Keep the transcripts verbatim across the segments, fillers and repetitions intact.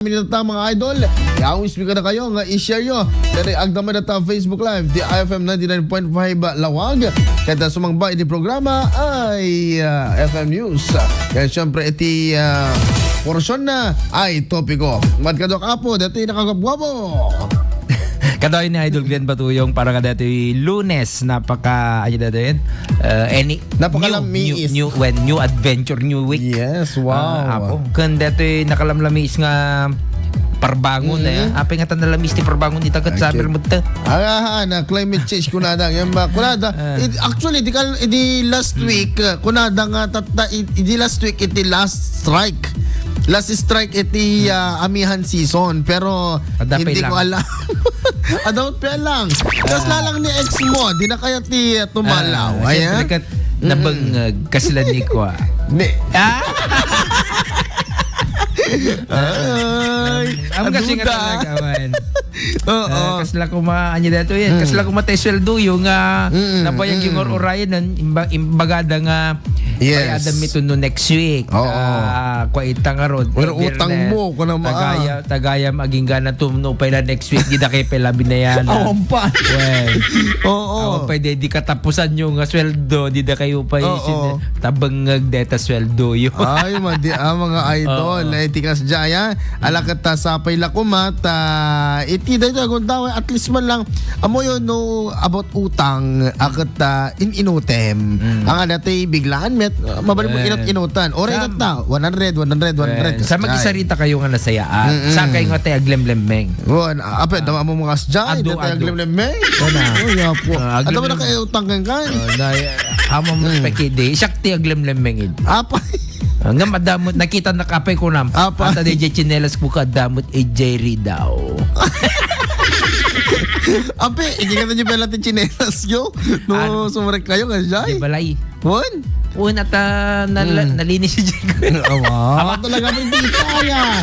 Minita, mga idol, i-awis mi kadakayo nga i-share yo. Kaya agdama data Facebook Live, ti I F M ninety-nine point five Lawag. Kaya sumangba iti programa ay, ah, F M News. Kaya siyempre, iti, ah, porsyon na ay topiko. Mat kadok apo, dati nakagabwabo. Kadayo ni Idol Glenn Batuyong para nga dati Lunes, napaka, ano dati yun? Uh, any Napakalamiis. New, new, new, when, new adventure, new week. Yes, wow. Ah, apo. Kun dati nakalamlamiis nga parbangon, eh. Mm. Apay nga ta nalamiis ti parbangon ita ket Actually, summer mo ta. Ah, ah, na climate change kunada. Yan ba? Kunada. Ah. It, actually, di ka, di last Mm. week, uh, kunada nga tatta, i-, di last week, iti last strike. Last strike iti, ah, amihan season. Pero Adda hindi pay ko lang. alam. Adda pay lang. Tapos Ah. lalang ni ex mo, di na kaya ti, uh, tumalaw. Ah, Ayan. siyempre kat-, Mm-mm. nabangag, kasla ni ko, ah. Ni- Ah! Ay, Ang kasi nga aduda. talaga, man. Oo. Ah, kasla kuma, anya dato yan. Mm. Kasla kuma tayo sweldo yung, ah, Mm, nabayag yung mm. or-orayan, nan, imba-, imbagada nga, Yes. bayada mi to no next week. Oo. Ah, kwa itang arod, Pero Biyernes. utang mo, kuna ma-, Tagaya, tagaya, maging gana to, no, pala next week, di da kayo pala binayaran. Awan pa. Well, Oo. awan pa, di, di katapusan yung, ah, sweldo, di da kayo pa Oo. isin-, tabangag deta sweldo yun. Ay, madi, ah, mga idol. Oo. Ay, tikas dyan, ah. Ala ket ta sapay la kuma ta iti daytoy a gundaway, at least man lang, amo yun, no, about utang, a ket, ah, in-inutem. Mm. Ang ada ti biglaan met, ah, mabalik mo Eh. inut-inutan. Oray Sam- na ta, one hundred, one hundred, one hundred, Eh, sa kasjay. Makisarita kayo nga nasayaan. Mm-mm. Sa kayo nga tayo aglemlemmeng. Wan, ah, apay, Ah. dama mo mga kasjay, Adu, dati adu. aglemlemmeng. Wala. Ay, apo. Ah, Ano ba aglemlem- na kayo utang kan kan? Ah, na, amo mo Mm. pekidi. Siya ti aglemlemmeng id. Apay. Ah, nga madamo, nakita na kapay ko nam. Apa? Ata di jay tsinelas ko kadamot, eh, Jerry daw. Ape, ikikita niyo pala ti tsinelas yo? No, Ano? sumrek kayo, nga, Jay? Di balay. Wan? Wan, ata nala-, Hmm. nalinis si Jay. Awa, Awa. talaga, may di kaya.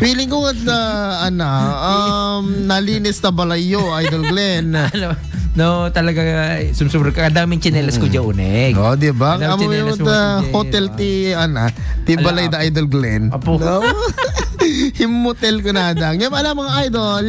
Feeling ko, at, ah, ana, um, nalinis na balay yo, Idol Glenn. Ano? No, talaga, sumsubra ka. Kadaming tsinelas ko Mm. dyan, unig. Oh, di ba? Kadaming Amo tsinelas yung, mo, ah, J J, hotel di ba? ti, ana, ti Ala, balay da apo. Idol Glenn. Apo. No? Himmotel ko na da. Ngayon, alam, mga idol,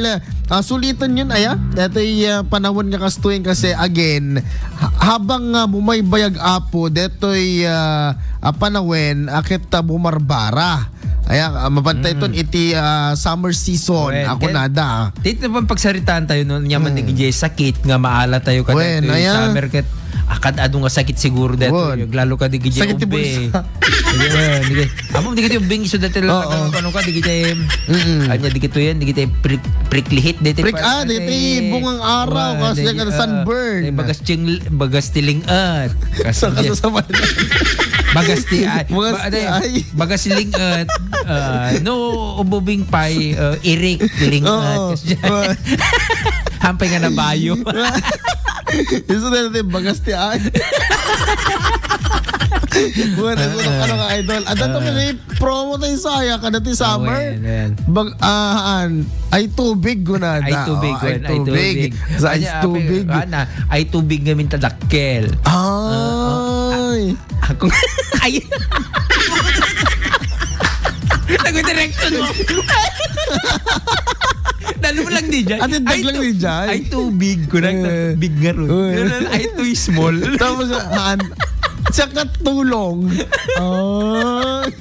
ah, sulitan yun, aya. Dato'y, ah, panahon nga kastuhin kasi, again, ha-, habang, ah, bumaybayag apo, dato'y, ah, ah, panahon, akit, ah, bumarbara. Aya, ah, mapantay Mm. ton iti, ah, summer season. Wen, ako ket nada. Dito pang pagsaritaan tayo, no, nyaman Mm. di gijay sakit nga maala tayo kada Wen, ito yung aya. summer ket akad adu nga sakit siguro dito. Wen. Yung lalo ka di gijay Sakit ti ube. bulsa. Sige, wen, sige. Amo di gijay ubing iso dati lang Oo. ano, ano ka di gijay Mm-mm. anya di gito yan, di gijay prick, prickly heat dito Prick, pa- ah, dito eh, yung bungang araw, wa, kasi di, ka ah, sunburn. eh, bagas ching, bagas tiling at. Kasi Sa di- kaso sa Bagas ti ay. Bagas Ba-, ti ay. Bagas lingat. Ah, no, ububing pay, ah, irik lingat. Oo. Kasi Ba- hampay nga nabayo. Isu na natin, bagas ti ay. Buwan na Ah, sa ah. ano ka, idol. At ito Ah. may promo tayo sa aya, kada ti summer. Awen, awen. Bag-, ah, an, ay tubig, gunada. Ay tubig, Oh, ay wen, ay tubig. tubig. Sa Anya, ice ape, tubig. ana, ay tubig nga mintadakkel. Ay. Ako. Ay. Nagdirection mo. Dalo mo lang di dyan. Ate, Ay, daglang tu-, di dyan. ay, tubig ko na, Eh. big nga ron. Eh. Ganun, ay, too small. Tapos, han, tsaka tulong. Ay.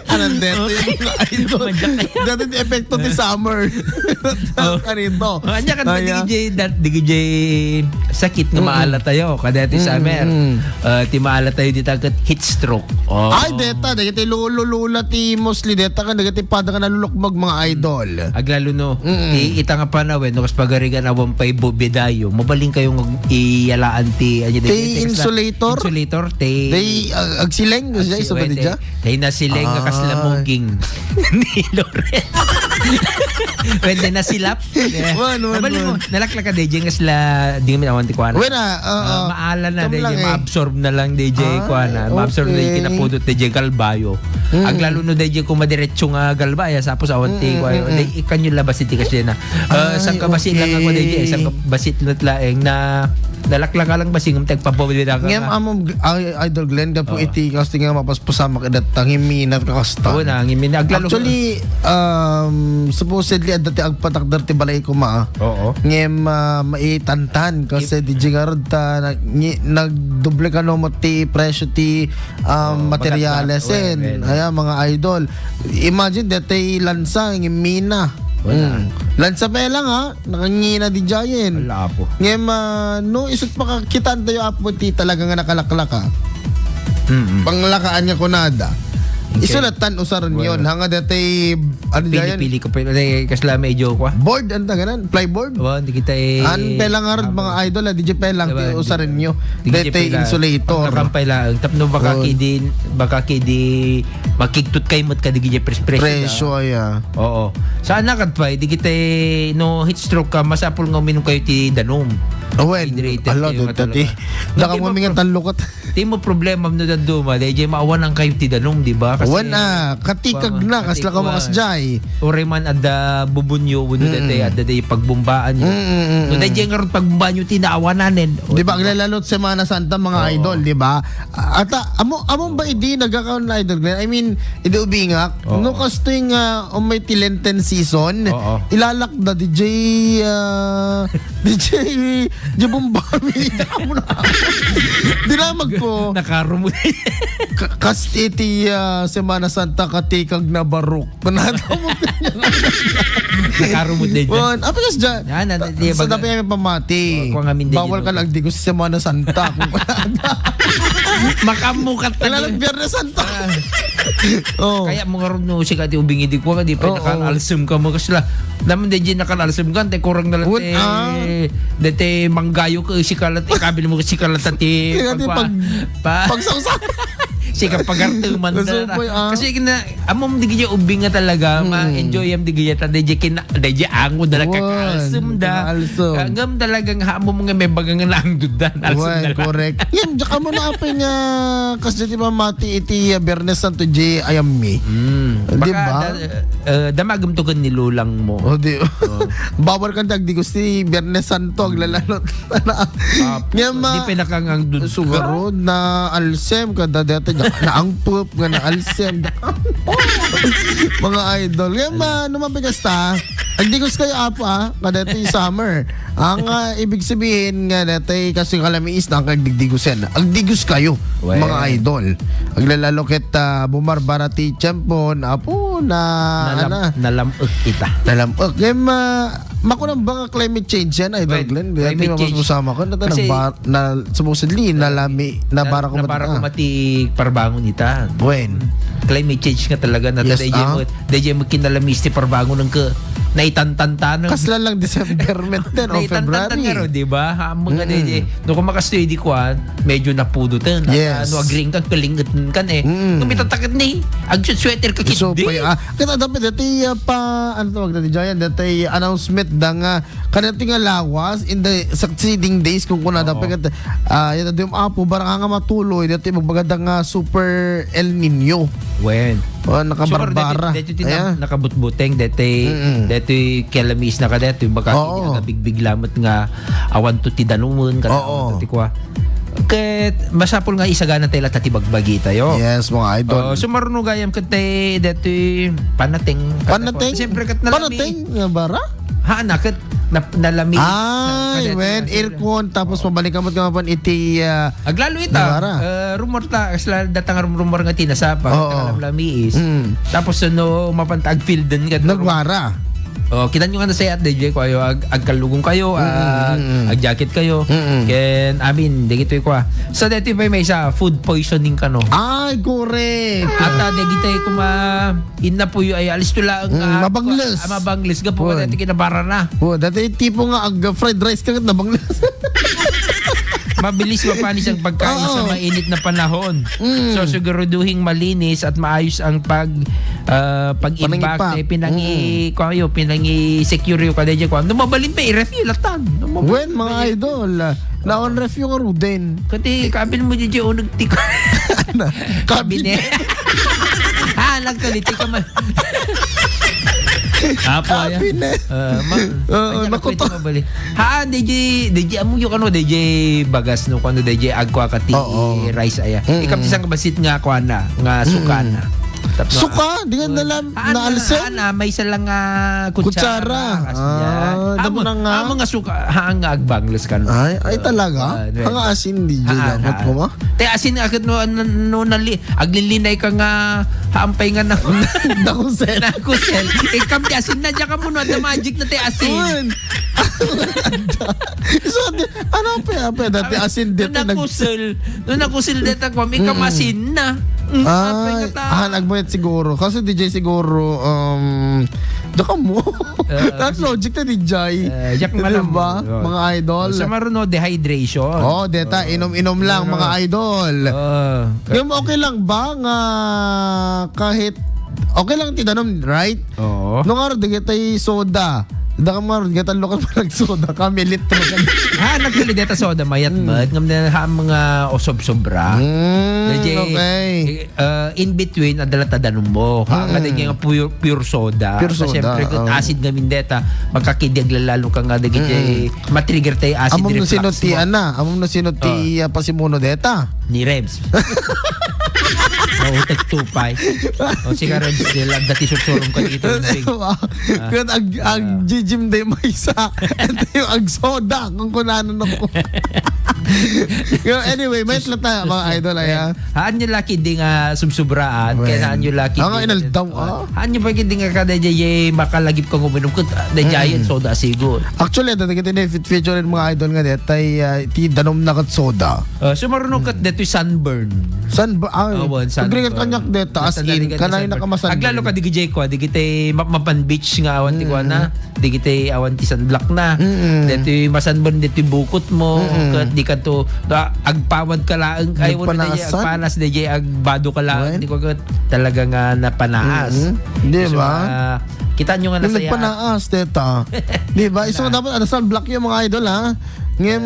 Anong deto yung mga idol? Madyak kaya. Dati di epekto ti summer. Oh. Kanito. Oh, anya ka, Kaya di gijay, dat-, di gijay sakit nga Mm-mm. maala tayo. Kada ti Mm-mm. summer. Mm. Ah, ti maala tayo dita ket heat stroke. Oh. Ay, deta, dagiti lolo, lola ti mostly deta, kan dagiti pada nga nalulukmag, mga idol. Aglalo no, Mm-mm. ti ita nga panawen, no, kas pagarigan awan pa'y bobedayo, mabalin kayo nga iyalaan ti, ano, Ti dagiti, insulator? insulator, ti Ti, ah, agsileng? Agsi-, Isu ba wait, ti dya? eh. Ti nasileng nga kasla Ah. muging ni Loren. Pwede na silap. Wan, wan, Mabalin mo, wan. nalaklak ka, D J, nga sila, di nga minawan ti kuwan. Wen, ah, ah, Ah, ah. maala na, Kam D J, lang, eh. ma-absorb na lang, D J, Ah, kuwan, ah. Ma-absorb na okay. yung kinapudot, D J, galbayo. Mm. Aglalo no, D J, kung madiretso nga galbaya, sapos awan ti, Mm, kuwan, mm, mm. di, ikan yung labas iti kasi na. Ah, Ay, saan ka basi lang ako, D J? okay. Saan ka basi laeng na Nalaklaka lang ba, singem ti agpapawidaka Ngem nga. Amom, ay, Idol Glenn, gapo Oo. iti kasting nga mapaspasamak idat ta, ngimina ka kasta. Oo na, ngimina. Aglalo Actually, um, supposedly, adda ti agpatakder ti balay ko, ma. Oo. Ngem, ah, maitantan, kasi di ngarud ta, nag-, ngi-, nagdoble kano mo ti presyo ti, um, Oo, materyales, magatgat. Wen, wen. Aya, mga idol. Imagine, detay lansa, ngimina. Wala. Hmm. Lansa pa lang, ha? Nakangina di jayen. Wala po. Ngem, ah, no, isut pakakitaan tayo, apo, ti talaga nga nakalaklaka. Mm-mm. Panglakaan nga kunada. Okay. Isulatan usaran Well, yon. Hanga detay, ano jayen? Pili-pili ko pa. Eh, kasla medyo ko, ah. Board, ang taganan? Plyboard? Wa, di kita eh, An pelang arad, mga idol, ah, di jay pelang, Diba, ti di, usaran nyo. Di jay Detay pela-, insulator. Pagkakampay lang. Tapno baka Oh. kidin, baka kidi, makigtut kay mat ka di jay pres-, presyo Presyo, da. Ay, ah. Oo. Sana kat pa, di kita eh, no heat stroke ka, masapul nga uminom kayo ti danum. Awen. Hydrated Ala, kayo dito, nga ti. talaga. Daka Hindi mo mo mingat pro-, ang lukat. Ti mo problema no daduma, dahil jay maawanan kayo ti danum, di ba? Kasi Wen, ah, katikag kuwan, na, kasla ka katikwan. Makas jay. Uray man adda bubunyo, wenno Mm. dati adda day pagbumbaan nyo. Mm, mm, mm, No, mm. dahil jay nga ron pagbumbaan nyo, ti naawananen. O, Di ba, di ba? aglalalot Semana Santa, mga Oo. idol, di ba? Ata, amo, amo ba idi nagakaon na, Idol Glenn? I mean, idi ubingak, Oo. no, kastoy nga, umay ti Lenten season, Oo. ilalakda, di jay, ah, di jay, di bumbami, di ka mo na. Dinamag ko. Nakarumot. Ka-, kas iti, ah, Semana Santa, katikag na barok. Panata mo. Nakarumot din dyan. Wan, apa kas dyan? Yan, ano, di Sa ba- dapat yung pamati. Wa-, wa nga min din Bawal yun. ka nagdigos sa Semana Santa. Kung wala na. Makamukat na Kailangan din. Biyernes Santo. Ah. Oh. Kaya mo nga ron, no, si Kati Ubing, hindi ko, di pa Oo. Nakakalsem ka mo, kasla. Naman, di, di nakakalsem ka, te, kurang na lang, Wait, te, ah. Dete, manggayo ka, si Kalat, ikabil mo, si Kalat, ti, Kaya, di, pagpa-, pag-, pa-, pagsausa. Si kapagartuman na, Nasupoy, ah. Kasi kina-, amom di kaya ubing nga talaga, Mm. ma-enjoy am di kaya ta, di kina-, Daydi ango da Wan, nagkakalsem da. Kalsem. Ah, ngem talagang haammo nga may baga nga naangdod da. Alsem Wan, na lang. Correct. Yan, tsaka mo na apay nga, kas dati mamati iti, ah, Biyernes Santo, di ayam mi. Mm. Di Baka ba? da-, eh, damagem to ken ni lulang mo. O, di. Oh. Bawal ka dagdi, gusti Biyernes Santo, aglalalot. Ah, Nga ma-, di pa nakangangdod ka. Sugarod na alsem, kada dati, naangpup nga na alsem. Mga idol. Nga ma-, no mabigas ta, agdigos kayo, apo, ah, kada iti summer. Ang, ah, ibig sabihin nga, dati kasi kalamiis na ang kagdigdigosan. Agdigos kayo, Well. mga idol. Aglalalo ket, ah, bumarbara ti tiyempo, apo, na, Nalam-, ana. Nalam-ek ita. Nalam-ek. Nga ma-, Makunang ba nga climate change yan, Idol Well, Glenn? Di climate natin change. Masusama ko. Nata Kasi nagba-, na, supposedly, nalami, na, nabara ko nabara mati-, ko ah. mati parbangon ita. When? Climate change nga talaga. Nata Yes, dayjay ah. mo, dayjay mo kinalamis ti parbangon ng ke-, naitantantan. Kasla lang December, met ten o Naitantantan February. nga ro, di ba? Ha, mga Mm-mm. dayjay. No, kung makastoy di kuan, medyo napudo ten. At, Yes. ah, no, agring kan, kalinget kan eh. Mm-mm. No, mitatakit ni, agsweater ka So, kindi. pay-, ah, Kita dapat dati, ah, pa, ano tawag dati, Giant? Dati announcement da nga, kadati nga lawas in the succeeding days, kung kuna Oo. dapat kat, ah, yan, dati yung apo, barang nga matuloy, dati magbagada nga super El Nino. Wen. Oh, nakabarbara. Super, dati, dati, Ayan. nakabutbuteng, dati, Mm-mm. dati kelamis na ka, dati, baka Oo. hindi nakabigbig lamat nga awan to ti danuman, kada Oo. awan to ti kwa. Ket masapul nga isagana tayo latta ti bagbagi tayo. Yes, mga idol. Oh, sumaruno gayam ket tay detoy panateng. Panateng? Siyempre, ket nalami. Panateng nga bara? Ha, na, ket na-, nalami. Ay, Sa, when kadetoy, aircon, tapos Oo. mabalik ka mo ka mapan iti, ah, Aglalo ita. Nagwara. Eh, rumor ta, kasla datang rumor nga tinasapa, Oo. Lamiis. Mm. Tapos, ano, mapanta agfilden ka. Nagwara. Oh, kita nyo nga na sa D J ko ayo, ag-, agkalugong kayo, Mm, ag-, mm, mm. ag-jacket kayo. Mm, mm. Ken, amin, di gito'y kwa. Sa dati pa may isa, food poisoning ka, no? Ay, correct. At, ah, di gito'y kuma, inna po yung ay, alis to lang, Mm, ah, mabangles. Ah, mabangles ka po, Yun. Dati kinabara na. Oh, dati tipo nga, ag-, fried rice ka, nabangles. Mabilis mapanis ang pagkain Oo. sa mainit na panahon. Mm. So, siguraduhing malinis at maayos ang pag, ah, pag-imbak. Panangibak. Eh, pinangi-, Mm. kuwan kayo, pinangi-secure yung kada dyan, kuwan. Nung mabalin pa, i-ref yung latan. Nung mabalin Wen, mga pa, idol, ah, na-on ref yung ruden. Kati, kabil mo dyan, oh, nagtik-, Na, cabinet. Ah, Nagkaliti ka man. Apo, aya. Happy na. Ah, ma-, Oo, anya ka naku pwede to. Mabali. Ha, D J, D J, amuyo kano, D J Bagas, no, kano, D J Agkua, kati Oo. Rice, aya. Mm-mm. Ikam ti sangkabassit nga kuana, nga Mm-mm. sukana. Tapno, Suka? Di nga ah, nalam-, haan, naalsem? Haan, ah, maysa lang nga kutsara. Kutsara. Kas-, Ah, yan. Amo, damo na nga. Amo nga suka, haan nga agbangles kano. Ay, ay, talaga? Ah, Hanga asin, D J, haan, dapat haan. Ko ma? Te asin, agad no, no, no, nali-, aglilinay ka nga, haampay nga na-, Nakusel. Nakusel. Ikam ti asin na, diyan ka muna, the magic na ti asin. Uy. So, di, ano pa, pa, dati Abi, asin dito, no nag- nakusel, no nakusel dito, kung ikam Mm. asin na. Mm, haampay Ay, nga ta- ah, nagbayat siguro. Kasi D J siguro, um, diyan ka mo. Ah, That's logic na, D J. Eh, yak Di malam. Ba? Oh. Mga idol. Sa maruno, dehydration. Oh, deta, Oh. inom-inom lang, Pero, mga idol. Oh. Yung okay lang ba nga kahit, okay lang ti danom, right? Oo. No nga, di kita soda. Da ka nga, di kita lokal pa nagsoda ka, may litro ka. Ha, nagkali deta soda, mayat Mm. mat. Ngam na ha, mga osob-sobra. Mm, Medyo, okay. eh, uh, in between, adala ta danum mo. Kaya nga Mm. din nga pure, pure soda. Pure Ta soda, syempre, kung oo. acid nga mindeta, magkakidi aglalalo ka nga, dagiti Mm. matrigger tayo acid Amom no reflux sino ti, mo. Ana? Amom no sino ti, Oh. ah, pasimuno deta? Ni Rebs. Mautek tupay. O, sige, Rebs, dati sursurom ka dito, Rebs. Wow. Ah. Kaya ag-, ag-, Ah. jijim day maysa. Ito yung agsoda, kung kunanan ako. Pero anyway, may Sus-, tla tayo, mga sus-, idol, ay, ah. Haan nyo laki di nga sumsubraan, Well. kaya haan nyo laki Ang di nga inaldaw, ah. Haan nyo pa di nga kada jay, jay, makalagip kang uminom, kut, ah, da jay, Mm. soda, siguro. Actually, ito, ito, ito, feature ng mga idol nga, detay, ah, ti danom na kat soda. Ah, so, marunong kat Mm. detoy sunburn. Sunbur-, ay, Awan, pagrigat sunburn. kanyak deta, as Basta in, narigat kanay sunburn. Nakamasunburn. Aglalo ka, di jay ko, di kita ma-, mapan beach nga awan ti Mm. kuana. Digiti awan ti sunblock na. Mm-mm. Ditoy masanban, ditoy bukot mo. Mm-mm. Ket di kadto, da-, agpawad ka laeng. Ay, wala na Nagpanaas, di, agpanas, di, di agbado ka laeng. Wen? Di ko ket talaga nga napanaas. Mm-mm. Di So, ba? ah, kita nyo nga Yung nasaya. Nagpanaas, teta. Di ba? Isu Wala. Dapat ada sunblock yung mga idol, ha? Ngem,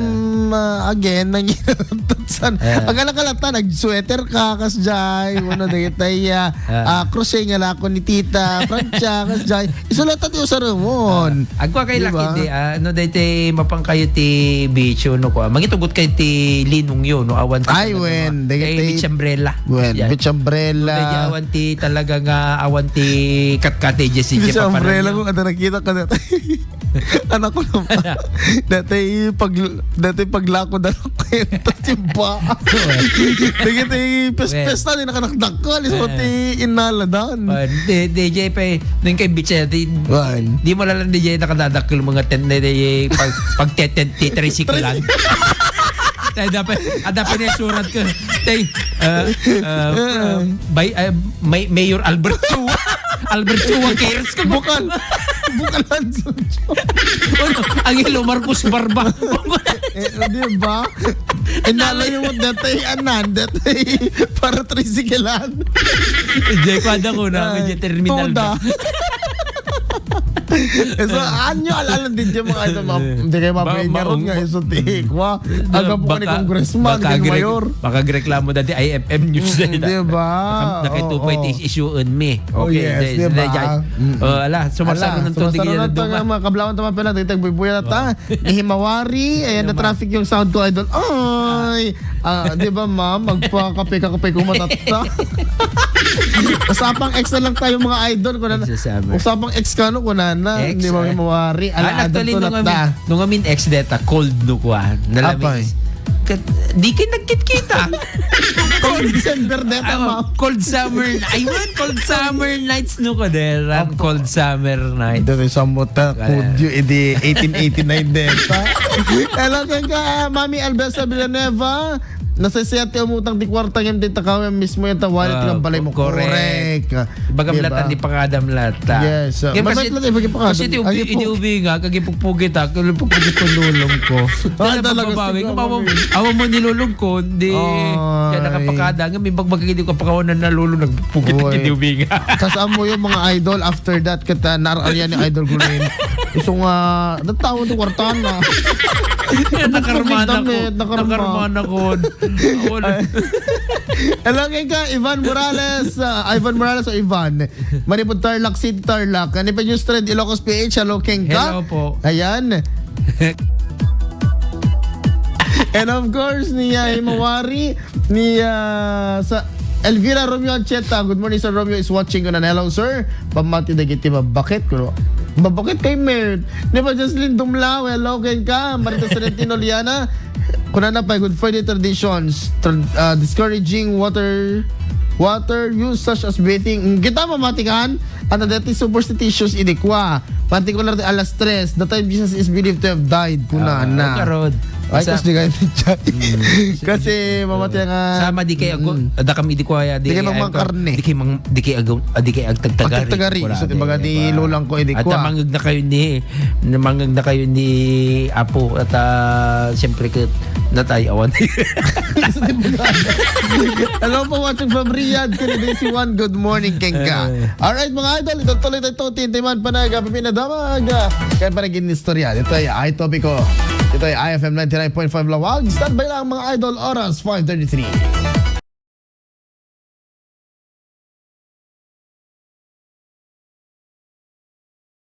ah, again, nangitatsan. Eh. Agana ka lang ta, nag-sweater ka, kasjay, wano, dagitay, ah, Eh. ah, crochet nga lako ni Tita Francia, kasjay. Isu lang ta ti usaremon. Ah, agwa kay Di laki ba? Di, ah, no, daytay mapang kayo ti beach, no, ko, ah, mangitugot kayo ti linong yun, no, awan ti Ay, talaga wen, nga, dagitay eh, beach umbrella. Wen, Yan. Beach umbrella. No, dagitay awan ti talaga nga, awan ti kat-, cottages, Beach umbrella, papanan ko, nyo. Kada nakita ka na. Anak ko naman. Dati pag, dati paglako na lang kwenta, simba. Dagiti pes-, Well. Pesta, di nakanakdakkel, iso Eh. Ti inaladan. Ah, di, di, jay pa, nung kay Bitch, eh, di, Wan. Di mo lalang di jay nakadadakkel mga tent na di, pag, pag tent, tent, ti tricycle-an. Tayo dapat, ah, dapat na yung surat ko. Tayo, ah, ah, Eh. By, ah, May-, Mayor Albert Chua. Albert Chua cares ko. Bukal. Bukal Hanson. Ano? Angelo Marcos Barba. Eh, di ba? Eh, nalayo mo, dati, anan, dati, para tricycle-an. Jay, kwada ko na, Ah, medyo terminal toda. Na. Eh, so, anyo, al-, al-, di dyan mga ito, mga, Eh, hindi kayo ba-, mapaingarot maung-, nga, iso ti, kwa, Aga po ka ni baka, congressman, baka kay agrek-, mayor. Baka agreklamo dati I F M News Mm, na di ba? Naka-, nakitupa Oo, iti oo. Issue on me. Oh, Okay, yes, di, di di ba? Jay. Mm. Oh, ala, sumasalunan Ala, to, di sumasalunan kaya to, naduma. Nga mga kablawan to, mga pala, dito, buybuyan na ta. Oh. Ni Himawari, ayan, Ano, na-traffic yung sound ko, idol. Ay! Ah, di ba, ma'am? Magpakape-kape ko, matatta. Usapang ex na lang tayo, mga idol. Kung na-, Ex sa summer. Usapang ex ka, no? Kung na, na, Ex, di ba, eh. Himawari? Ah, ala, actually, adto nung na amin, ta. Nung amin ex deta, cold no kuan. Nalami Apay. is-, kat-, di kayo nagkit-kita. Cold December deta, Ay, ma'am. Cold summer. Ayun, cold summer nights no ko, deran. Apo. Cold summer nights. Dito sa mo ta, Kaya kudyo, edi eighteen eighty-nine deta. Hello, kaya ka, Mami Albesa Villanueva. Nasaysayan ti umutang ti kuarta ngem ti takaw mismo yata, wala ti Ah, kambalay mo. Correct. Correct. Ibaga Di ba? Latan, di pakadam lata. Yes, uh, Ngem kasi, mabait lang, ibaga pakadam. Kasi ti ubi-, Ay, po. Iniubi nga, kag ipugpugit, ah, kag ipugpugit ko lulong ko. Ah, Dahil talaga, pagbabawi, siguro, ngem amo, mami. Amo mo ni lulong ko, di, Ay. Kaya nakapakada, ngem ibagbag, hindi ko pakawanan na lulong, nagpugit ang Oy. Iniubi nga. Tas amo yung mga idol, after that, kita, nar-, aryan ni Idol Gulin. Isu nga, natawa ti kwartahan na. Nakarma na ko. Damit, nakarma. Nakarma na ko. Wala. Hello, kenka, Ivan Morales. Ah, Ivan Morales o Ivan? Manipud Tarlac City, Tarlac. Nipid News Thread, Ilocos P H. Hello, kenka. Hello po. Ayan. And of course, ni uh, Himawari, ni uh, sa Elvira Romeo Ancheta. Good morning, Sir Romeo is watching ko na. Hello, sir. Pamati dagiti mabakit ko. Mabakit kay Mert. Ni ba Jocelyn Dumlao? Hello, kenka. Marita Sorrentino Liana. Kunana pa, good for the traditions. Tra- uh, discouraging water water use such as bathing. Mm, kita mamatikan. Ano dati superstitious idi kwa. Particular ti alas tres, the time Jesus is believed to have died. Kunana. Ah, karod. Ay, Sa- kasi di kayo ni Chay. Kasi mamati nga Sama di kay ago, Mm. adda kami di kuya di Di kay mang ang- karne. Di kay mang di kay ag- ah, di kay agtagtagari. Agtagtagari. Wala, So, di, ibaga di ni ba? lolang ko, eh, di At kwa. Mangag na kayo ni namangag na kayo ni Apo at ah, siyempre ket natay awan. Hello po, watching from Riyadh, kini D C one. Good morning, kenka. Eh. Alright, mga idol, ito tuloy tayo ito. Tintiman pa na, kapipin na damag. Kaya pa naging istorya. Ito ay I Topiko. Ito ay I F M ninety-nine point five Lawag. Standby lang, mga idol. Oras, five thirty-three.